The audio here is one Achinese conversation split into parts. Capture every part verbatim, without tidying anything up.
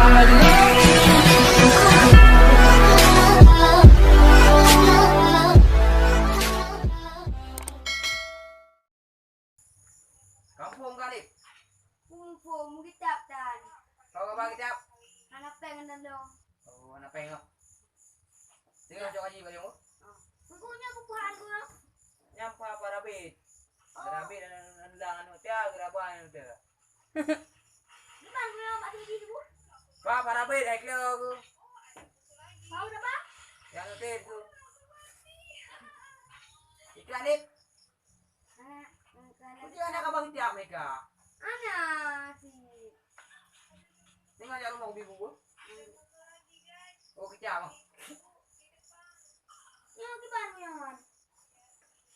Kampung Galip. Kumpul meukitab tan. Kau apa kitab? Hana péng dan dong. Oh, hana péng lah. Tengok cok haji baju. Bukunya buku hal gua. Nyampa apa rabit? Oh. Rabit dan dan anu tia, gerabah anu tia. Di mana gua nak bagi dulu? Pak, apa rabit, hai klo aku. Mau dah, Pak? Yang ngetir tu. Iklan ni. Mungkin anak abang tiap mereka. Anak si. Tengok jak rumah ubi bubur. Oh, kejam. Yang kiban nyan.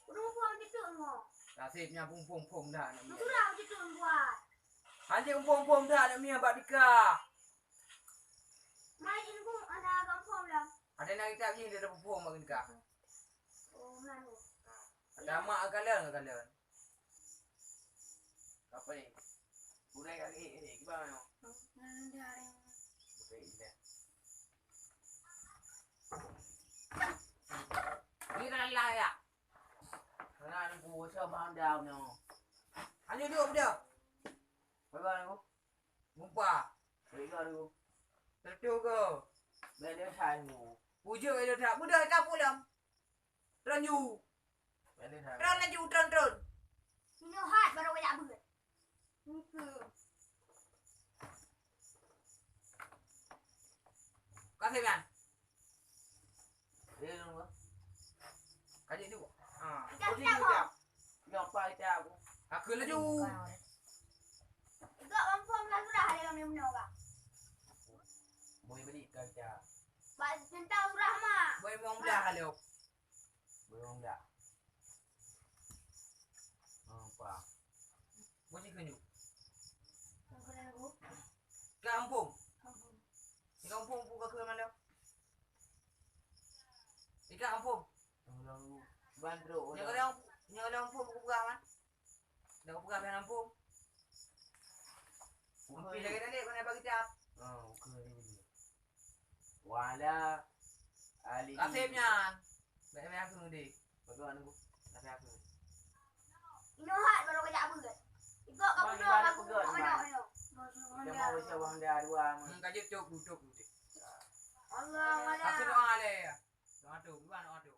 Udah buang gitu mo. Nasibnya pum pum pum dah nak mian. Sudah gitu buat. Anjing pum pum dah nak mian bak dika. Mai ilmu anak gampang lah. Ada nak kitab ni dia dah pum pum bak dika. Oh, mana? Ada mak kalian kalian. Apa ni? Budai kaki eh, eh, gimana? Budai indah. Ni dah lah ya. Karena aku bocor bang dah no. Hanya duduk dia. Bagaimana aku? Mumpah. Bagaimana aku? Tentu ke? Benda saya. Puja ada tak? Mudah tak pulang? Tron ju. Tron laju, tron, tron. Inoe hat baru kajak beuet. Muka. Kasih, Mian. Dia dulu, Bang. Kajak dulu. Ha. Ikan, kau sini, ikan, Bang. Ikan. Nyok, Pak, ikan aku. Aku laju. Enggak, Bang, Bang, dah sudah ada dalam yang benar, Bang. Boleh beli ikan, Cak. Bak tentang surah mak. Boleh buang belah kalau. Boleh buang belah. Apa? Boleh kena. Kau kena aku. Kampung. Kampung. Di kampung buka ke mana? Di kampung. Orang bandro. Yang orang, yang orang pun buka kan? Dah buka kan kampung. Ukai. Tapi lagi tadi kena bagi tiap. Oh, ukai. Wala ali. Kasih nyan. Baik, baik aku deh. Bagus aku. Kasih aku. Inoe hat baru kajak beuet. Ikok kamu doa aku. Mana, mana? Dia mau usaha wang dia dua. Hmm, kajak cok, tutup, tutup. Allah, Allah. Aku doa le. Doa tu, doa, doa tu.